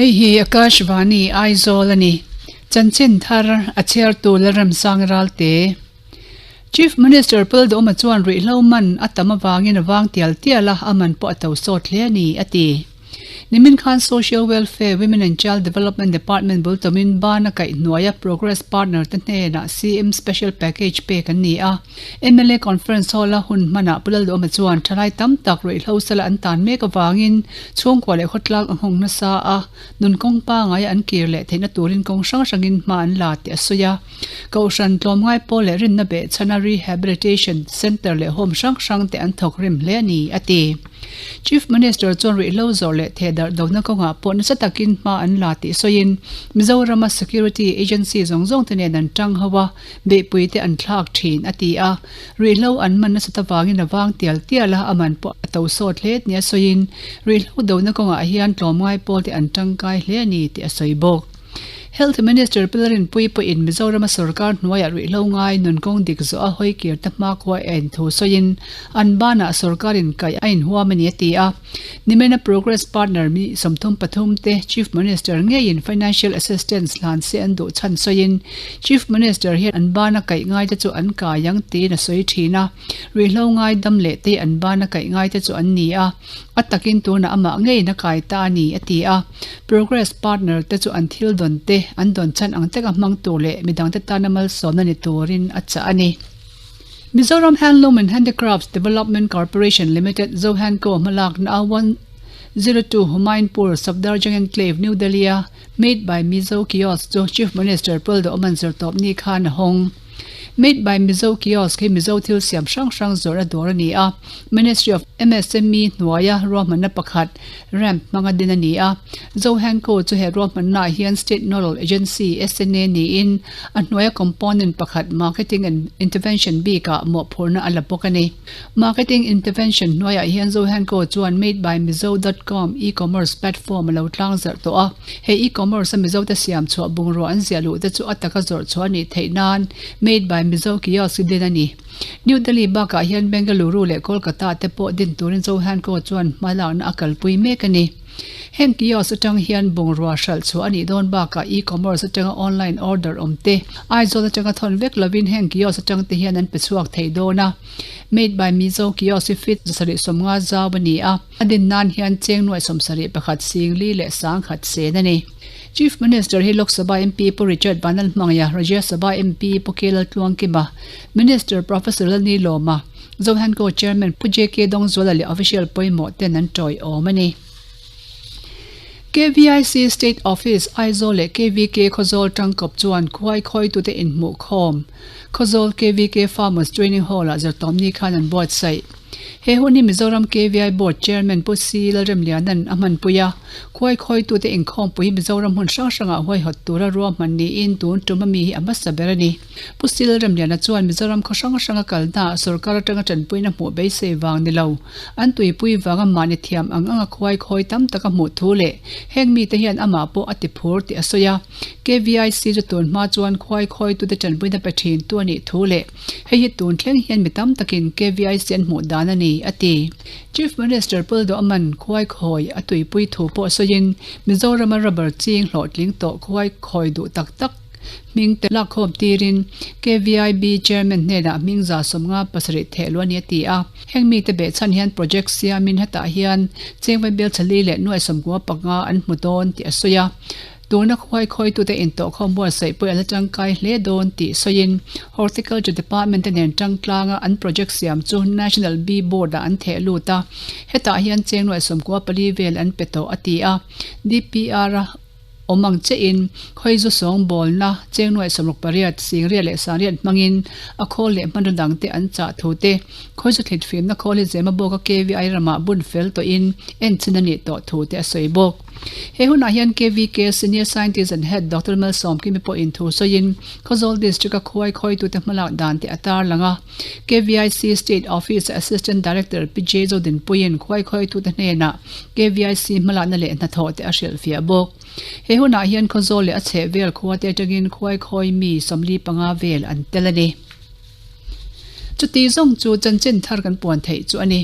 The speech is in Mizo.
Hei hi Akashvani Aizawl a ni. Chanchin thar a chhiartu Lalremsang Ralte. Chief Minister Paldawma chuan ruihhlo man a tam avangin a vang tial tial a, a man pawh a to sawt hle a ni, a ti. Nimin khan Social Welfare, Women and Child Development Department bul tawmin ban a kaih hnuaia Progress Partner te hnenah CM Special Package pek an ni a. Mla Conference Hall a hun hmanah Pu Lalduhawma chuan thalai tam tak ruihhlo sala an tan mek avangin chhungkua leh khawtlang a nghawng nasa a, nun kawng pangaia an kir leh theihna turin kawng hrang hrangin hma an la tih a sawi a. Kohhran tlawmngai pawl leh rinna behchhana Rehabilitation Centre leh Home hrang hrang te an thawk rim hle a ni, a ti. Chief Minister chuan ruihhlo zawrh leh thehdarh dona kawngah pawh nasa takin hma an la tih sawiin Mizorama Security Agency zawng zawng te nen an tang ho a, beihpui te an thlak thin, a ti a. Ruihhlo an man nasat avangin a vang tial tial a, a man pawh a to sawt hle nia sawiin ruihhlo dona kawngah hian tlawmngai pawl te an tangkai hle a ni tih a sawi bawk. Health Minister Pi Lalrinpuii pawhin Mizorama sorkar hnuaiah ruihhlo ngai nunkawng dik zawh a hawi kir ta hma khua en thu sawiin an banah sorkarin kaih a inhuam a ni a ti a. Nimena Progress Partner mi 33 te Chief Minister ngeiin Financial Assistance hlan se an duh chhan sawiin Chief Minister hian an bana kaih ngaite chu an kai ang tiin a sawi thin a. Ruihhlo ngai dam leh te an bana kaih ngaite chu an ni a. A takin tunah amah ngeiin a kai ta a ni, a ti a. Progress partner te chu an thil dawn te, an dawn chhan ang taka hmang tur leh midangte tana malsawmna ni turin a chah a ni. Mizoram Handloom and Handicrafts Development Corporation Limited, Zohandco, hmalakna a 102 Humayunpur, Safdarjung Enclave, New Delhi-a Made by Mizo Kiosk chu Chief Minister Puldo Oman Zirtawpni khan a hawng. Made by Mizo Kiosk hi Mizo thil siam hrang hrang zawrh a dawr a ni a, Ministry of MSME hnuaia ruahmanna pakhat ramp hmanga din a ni a. Zohanco chu he ruahmannaah hian State Nodal Agency, SNA, niin a hnuaia component pakhat Marketing and Intervention bikah mawhphurhna a la bawk a ni. Marketing Intervention hnuaiah hian Zohanco chuan Made by Mizo dot com e-commerce platform a lo tlang zarh tawh a. He e-commerce a Mizote siam chhuah bungrua an ziah luh te chu a taka zawrh chhuah a nih theih nan Made by Mizo Kiosk din a ni. New Delhi bakah hian Bengaluru leh Kolkata te pawh din turin Zohanco chuan hma lakna a kalpui mek a ni. Heng kiosk atang hian bungrua hralh chhuah a nih dawn bakah e-commerce atanga online order awm te Aizawl atanga thawn vek lovin heng kiosk atang te hian an pe chhuak thei dawn a. Made by Mizo Kiosk hi feet 750 zau a ni a. A din nan hian cheng nuaih 71 singli leh sangkhat sen a ni. Chief Minister hi Lok Sabha MP Pu Richard Vanlalhmangaiha, Rajya Sabha MP Pu K Laltluangkima, Minister Professor Lalni Lawma, Zohanco Chairman Pu JK Dawngzuala leh official pawimawh ten an tawiawm a ni. KVIC State Office, Aizawl leh KVK Khawzawl tangkawp chuan khuai khawitute inhmuhkhawm Khawzawl KVK Farmers Training Hall-ah zirtawmni khan an buatsaih. He hun hi Mizoram KVI Board Chairman Pu C. Lalremliana'n a hmanpui a, khuai khawitute inkhawmpui hi Mizoram hmun hrang hrangah huaihawt tura ruahman niin tun tum ami hi a hmasa ber a ni. Pu C. Lalremliana chuan Mizoram khaw hrang hranga kalnaah sorkar atanga tanpuina hmuh beisei vang ni lo, an tuipui vanga mahni thiam ang anga khuai khawi tam tak a hmuh thu leh heng mite hian amah pawh a ti phur tih a sawi a. KVIC chu tun hma chuan khuai khawitute tanpuina pe thintu a nih thu leh Hei hi tun thleng hian mi tam takin KVIC an hmuh dan a ni, a ti. Chief Minister Puldo Aman khuai khawi a tuipui thu pawh sawiin, Mizorama rubber ching hlawhtling tawh khuai khawi duh tak tak hming te lakkhawm tirin KVIB Chairman hnenah hming 57 theh luh a ni, a ti a. Heng mite behchhan hian project siamin hetah hian chengvawi bel chali leh nuai 95 an hmu dawn tih a sawi a. Tuna khuai khawitute intawhkhawm buatsaih pawh a la tangkai hle dawn tih sawiin Horticulture Department te nen tangtlanga an project siam chu National Bee Board ah an theh lut a, hetah hian cheng nuaih 14 vel an pe tawh a ti a. DPR a awm ang chiahin khawizu sawngbawlna cheng nuaih 68 singriat leh sangriat hmangin a khawl leh hmanraw dangte an chah thu te, khawizu thlit fimna khawl hi Zemabawka KVI ramah bun fel tawhin enchhin a nih tawh thu te a sawi bawk. He hunah hian KVK Senior Scientist and Head Doctor Malsawmkimi pawhin thu sawiin Khawzawl District-a khuai khawitute hmalak dan te a tarlang a. KVIC State Office Assistant Director Pi J Zodinpuiin khuai khawitute hnenah KVIC hmalakna leh hnathawh te a hrilhfiah bawk. He hunah hian Khawzawl leh a chhehvel khuate atangin khuai khawi mi 45 vel an tel a ni. Chuti zawng chu chanchin thar kan puan theih chu a ni.